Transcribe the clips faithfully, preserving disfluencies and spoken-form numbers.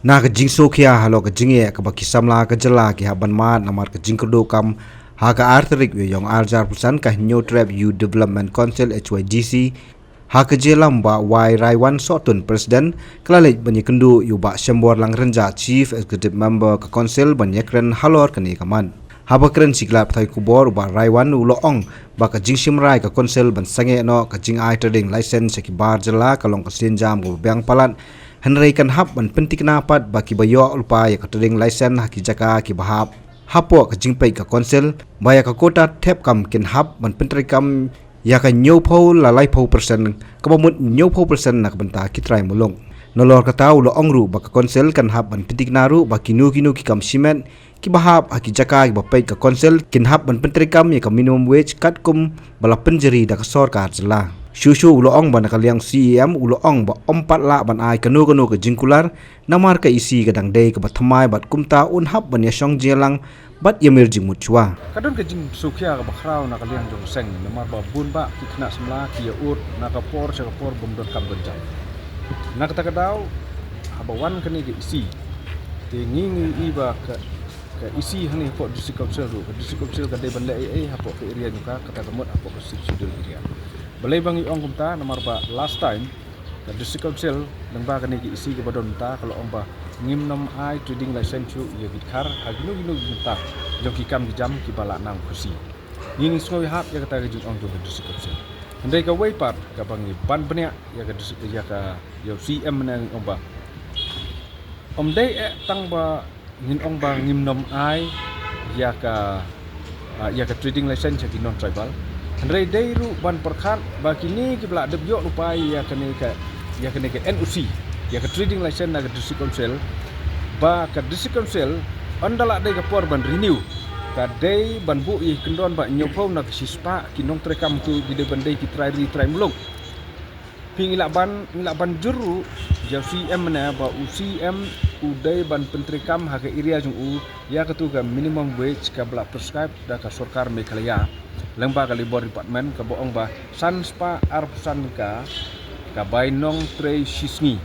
Na ka jingsngewkhia halor ka jingeh kaba ki samla ka jylla ki hap ban mad namar ka jingkyrduh kam ha ka ar tarik u Ïaïong ar hajar arphew san, ka Hynñiewtrep Youth Development Council, H Y D C, ha ka jingïalam Bah Y Raiwan Sohtun, President, ka la leit ban ïakynduh ïa u Bah Shembor Langrenjah, Chief Executive Member ka Council, ban ïakren halor kane ka mat. Haba kren sha ki lad pathai khubor, u Bah Raiwan u la ong ba ka jingshim rai ka Council ban sangeh noh ka jingai trading license sha ki bar jylla ka long ka sienjam kaba biang palat, hynrei kan hap ban pynthikna pat ba kiba ïoh lypa ïa ka trading license ha ki jaka kiba hap hapoh ka jingpeit ka Council, ba ïa ka quota thep kam kin hap ban pyntreikam ïa ka hynñiewphew la laiphew percent, kaba mut hynñiewphew percent na ka bynta ki trai muluk. Nalor kata u la ong ruh ba ka Council kan hap ban pynthikna ruh ba kino kino ki kam shimet kiba hap ha ki jaka kiba peit ka Council kin hap ban pyntreikam ïa ka minimum wage katkum ba la pynjari da ka sorkar jylla. Shuh shuh u la ong ba na ka liang C E M u la ong ba ym pat lah ban ai kano kano ka jingkular namar ka E C ka dang dei kaba thymmai bad kumta un hap ban ïashong jingïalang bad ïamir jingmut shuwa. Ka don ka jingsngewkhia kaba khraw na ka liang jong ka seng namar ba bun bah ki khynnah samla ki ïaud na ka por sha ka por bym don kam don jam. Na kata ka daw haba wan kane ka E C, te ngi ngi ïohi ba ka, ka E C hangne hapoh District Council ruh, ka District Council ka dei ban leh ei ei hapoh ka area jong ka, kata ka mut hapoh ka Sixth Schedule area. Balei ba ngi ong kumta? Namar ba last time ka District Council lyngba kane ka E C kaba don mynta ka la ong ba ngim nym ai trading license shuh ïa ki dkhar ha kino kino ki bynta jong ki kam ki jam kiba la nang Khasi. Ngi ngi sngew ïahap ïa kata ka jingong jong ka District Council. Hynrei kawei pat kaba ngi ban bniah ïa ka District, ïa ka, ïa u C M mynne, ngi ong ba ym dei eh tang ba ngin ong ba ngim nym ai ïa ka, ah, ïa ka trading license ïa ki non tribal. Hynrei dei ruh ban pyrkhat ba kine kiba la dep ïoh lypa ïa kane ka, ïa kane ka N O C, ïa ka trading license na ka District Council, ba ka District Council ynda la dei ka por ban renew, ka dei ban buh ïa ki kyndon ba hynñiewphew na ka shispah ki nongtrei kam, tu ki dei ban dei ki trai ri trai muluk. Phi, ngi lah ban, ngi lah ban jur ruh ïa u C M mynne ba u C M u dei ban pyntreikam ha ka area jong u ïa katu ka minimum wage kaba la prescribe da ka sorkar Meghalaya lyngba ka Labour Department, kaba ong ba san spah arphew san tyngka ka bai nongtrei shisngi.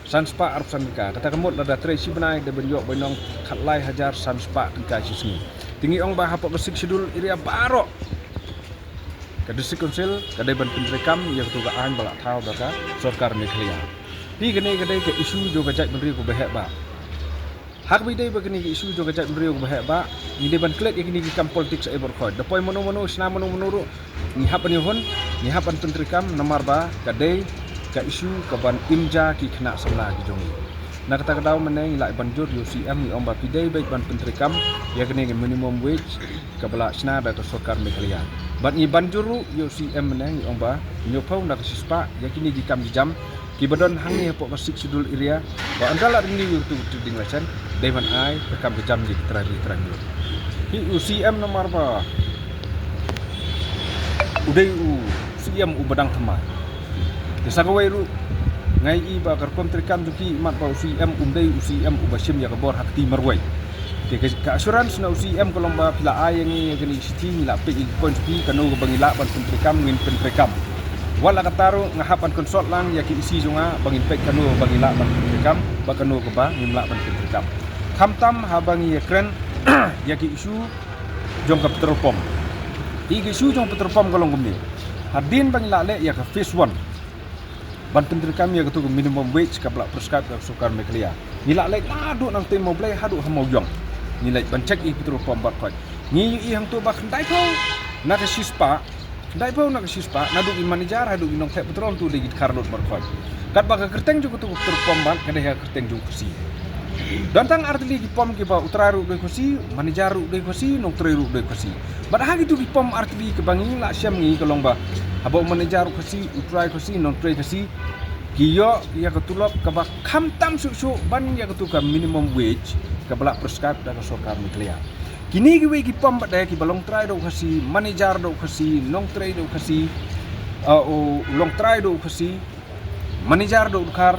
San spah arphew san tyngka. Kata ka mut lada trei shi bnai dei ban ïoh bainong khatlai hajar san spah tyngka shisngi. Te ngi ong ba hapoh ka Sixth Schedule area baroh ka District Council ka dei ban pyntreikam ïa katu ka aiñ ba la thaw da ka sorkar Meghalaya. Phi, kane ka dei ka issue jong ka jaitbynriew kaba heh bah. Ha kaba ïadei bad kane ka issue jong ka jaitbynriew kaba heh bah, ngi dei ban klet ïa kine ki kam politics eh baroh khoit. Da poi mano mano, shna mano mano ruh, ngi hap ban ïahun, ngi hap ban pyntreikam namar ba ka dei ka issue kaban im ja ki khynnah samla ki jong ngi. Na kata ka daw mynne ngi lah ban jur ïa u C M, ngi ong ba phi dei beit ban pyntreikam ïa kane ka minimum wage kaba la shna da ka sorkar Meghalaya. Bad ngi ban jur ruh ïa u C M mynne, ngi ong ba hynñiewphew na ka shispah ïa kine ki kam ki jam kiba don hangne hapoh ka Sixth Schedule area, ba ynda la renew ïa katu ka trading license dei ban ai ka kam ka jam ïa ki trai ri trai muluk. Phi, u C M namar ba u dei u C M uba dang thymmai. Te sa kawei ruh nga ïohi ba ka rukom treikam jong phi, imat ba u C M um dei u C M uba shim ïa ka bor ha kti marwei. Te ka, ka assurance na u C M ka long ba phi la ai ïa ngi ïa kane ka shithi, ngi la peit ïa ki points phi, kano kaba ngi lah ban pyntreikam ngin pyntreikam. Wat la katta ruh nga hap ban consult lang ïa ki E C jong nga ba ngin peit kano ba ngi lah ban pyntreikam bad kano kaba ngim lah ban pyntreikam. Khamtam haba ngi ïakren ïa ki issue jong ka petrol pump. Ïa ki issue jong ka petrol pump ka long kumne. Hadien ba ngi la leh ïa ka phase one ban pyntreikam ïa katu ka minimum wage kaba la prescribe da ka sorkar Meghalaya, ngi la leit naduh nangtei Mawblei haduh ha Mawiong. Ngi leit ban check ïa ki petrol pump baroh khoit. Ngi ïohi hangto ba khyndai phew na ka shispah, khyndai phew na ka shispah, naduh ki manager haduh ki nongthep petrol, tu dei ki dkhar lut baroh khoit. Katba ka kyrteng jong katu ka petrol pump bad ka dei ha ka kyrteng jong u Khasi. Don tang artylli ki pump kiba u trai ruh u dei Khasi, manager ruh u dei Khasi, nongtrei ruh u dei Khasi. Bad ha kitu ki pump artylli kiba ngi la shem, ngi ka long ba haba u manager u Khasi, u trai Khasi, nongtrei Khasi, ki ïoh ïa ka tulop kaba khamtam shuh shuh ban ïa katu ka minimum wage kaba la prescribe da ka sorkar Meghalaya. Kine kiwei ki pump pat de kiba long trai da u Khasi, manager da u Khasi, nongtrei da u Khasi, ah, u long trai da u Khasi, manager da u dkhar,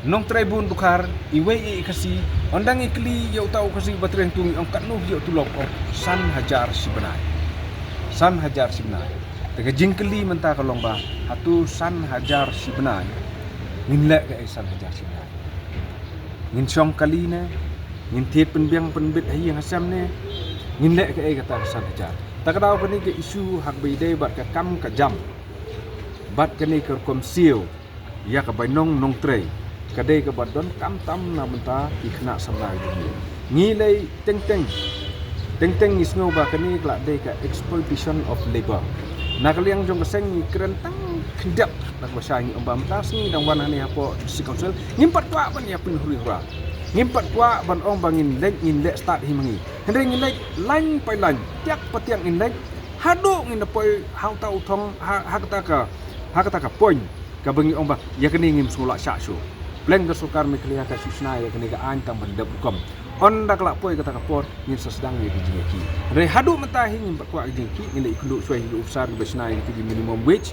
nongtrei bun dkhar, iwei i Khasi, ynda ngi kylli ïa uta u Khasi ba trei hangto, ngi ong katno phi ïoh tulop, ong san hajar shi bnai. San hajar shi bnai. Te ka jingkylli mynta ka long ba hato san hajar shi bnai ngin leh kaei san hajar shi bnai? Ngin shong kali ne, ngin thied pynbiang pynbit ha ïing ha sem ne, ngin leh kaei kata ka san hajar. Ta ka daw kane ka issue haba ïadei bad ka kam ka jam, bad kane ka rukom siew ïa ka bainong nongtrei, ka dei kaba donkam tam na bynta ki khynnah samla jong ngi. Ngi lei teng teng, teng teng ngi sngew ba kane ka la dei ka exploitation of labour. Na ka liang jong ka seng ngi kren tang khyndiat na ka bashai, ngi ong ba mynta sngi dang wan hangne hapoh District Council, ngim pat kwah ban ïa pynhuri hura. Ngim pat kwah ban ong ba ngin leit, ngin leh stad hi ma ngi. Hynrei ngin leit lain pa lain, tiak pa tiak ngin leit, haduh ngin da poi ha uta u thong, ha, ha kata ka, ha kata ka point kaba ngi ong ba ïa kane ngim sngew lah shah shuh. Pleng ka sorkar Meghalaya ka shu shna ïa kane ka aiñ tang ban dep rukom. Ynda ka la poi kata ka por ngin sa sdang ïa ka jingïakhih. Hynrei haduh mynta hi ngim pat kwah ka jingïakhih, ngin da ïakynduh shuwa ïa ki officer kiba shna ïa ka minimum wage.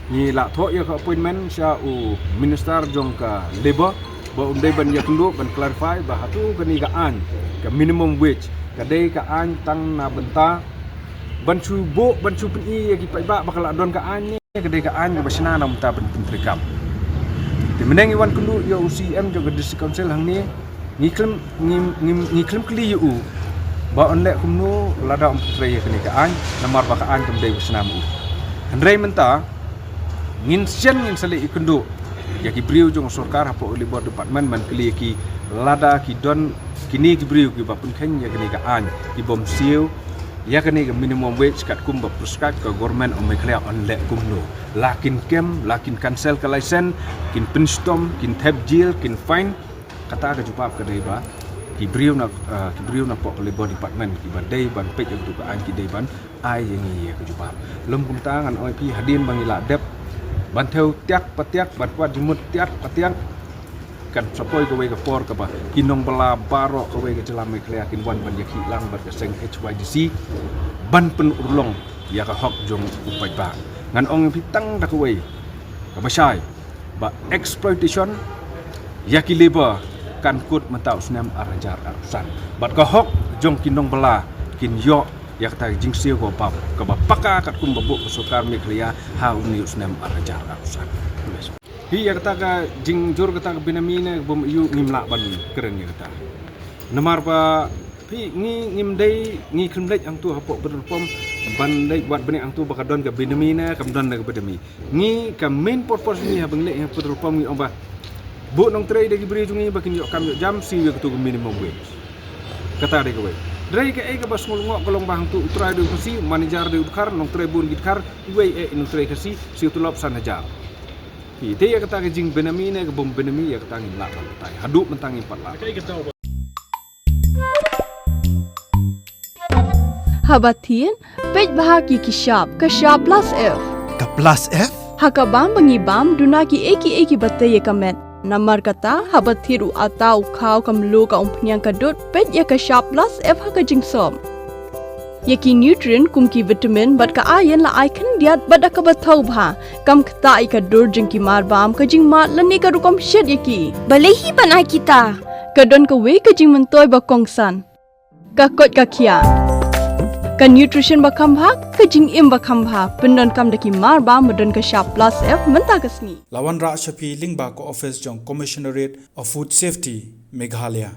Ngi la thoh ïa ka appointment sha u Minister jong ka Labour ba un dei ban ïakynduh ban clarify ba hato kane ka aiñ ka minimum wage ka dei ka aiñ tang na bynta ban shu buh, ban shu pyni ïa ki paidbah ba ka la don ka aiñ ne ka dei ka aiñ kaba shna na bynta ban pyntreikam. Te mynne ngi wan kynduh ïa u C E M jong ka District Council hangne, ngi khlem, ngi, ngi, ngi khlem kylli ïa u ba un leh kumno lada um pyntrei ïa kane ka aiñ, namar ba ka aiñ kam dei ba shna ma u. Hynrei mynta ngin shen, ngin sa leit ïakynduh ïa ki briew jong ka sorkar hapoh ka Labour Department ban kylli ïa ki lada ki don kine ki briew kiba pynkheiñ ïa kane ka aiñ, ki bym siew ïa kane ka minimum wage katkum ba prescribe ka Government of Meghalaya, un leh kumno. La kin kem, la kin cancel ka license, kin pynshitom, kin thep jail, kin fine. Kata ka jubab ka dei ba ki briew na, ah, ki briew napoh ka Labour Department kiba dei ban peit ïa katu ka aiñ ki dei ban ai ïa ngi ïa ka jubab. Lym kumta ngan ong ïa phi, hadien ba ngi la dep ban thew tiak pa tiak, ban kwah jingmut tiak pa tiak, kan sa poi kawei ka por kaba ki nongbylla baroh kawei ka jylla Meghalaya kin wan ban ïakhih lang bad ka seng H Y D C ban pynurlong ïa ka hok jong u paidbah. Ngan ong ïa phi tang da kawei kaba shai, ba exploitation ïa ki labour kan kut mynta u snem ar hajar arphew san. Bad ka hok jong ki nongbylla kin ïoh ïa kata ka jingsiew kaba bam, kaba paka katkum ba buh ka sorkar Meghalaya ha une u snem ar hajar arphew san. Phi, ïa kata ka jingjur kata ka benami ne ka bym aiu ngim lah ban kren ïa kata. Namar ba phi, ngi ngim dei, ngi khlem leit hangtu hapoh petrol pump ban leit wad bniah hangtu ba ka don ka benami ne kam don ka benami. Ngi ka main purpose ngi haba ngi leit ha petrol pump ngi ong ba buh nongtrei da ki briew jong ngi ba kin ïoh kam ïoh jam, siew ïa katu ka minimum wage. Kata dei kawei. Hynrei kaei kaba sngewlyngngoh ka long ba hangtu u trai dei u Khasi, manager dei u dkhar, nongtrei bun ki dkhar, iwei eh i nongtrei Khasi, siew tulop san hajar. Phi, te ïa kata ka jingbenami ne ka bym benami, ïa kata ngim lah ban batai. Haduh mynta ngim pat lah. Haba thied, peit bha ki ki shap, ka shap plus F. Ka plus F? Ha ka bam ba ngi bam, duna kiei kiei kiba tei ïa ka met. Namar kata, haba thied u atta, u khaw, ka mluh, ka umphniang, ka dud, peit ïa ka shap plus F ha ka jingsop. Ïa ki nutrient kum ki vitamin bad ka iron la ai khyndiat bad da kaba thaw bha. Kam ktah ïa ka dur jong ki mar bam, ka jingmad lane ka rukom shet ïa ki. Balei hi ban ai kita? Ka don kawei ka jingmyntoi ba kongsan. Ka koit ka khiah. Ka nutrition ba kham bha, ka jingim ba kham bha. Pyndonkam da ki mar bam ba don ka shap plus F mynta ka sngi. La wanrah sha phi lyngba ka office jong Commissionerate of Food Safety, Meghalaya.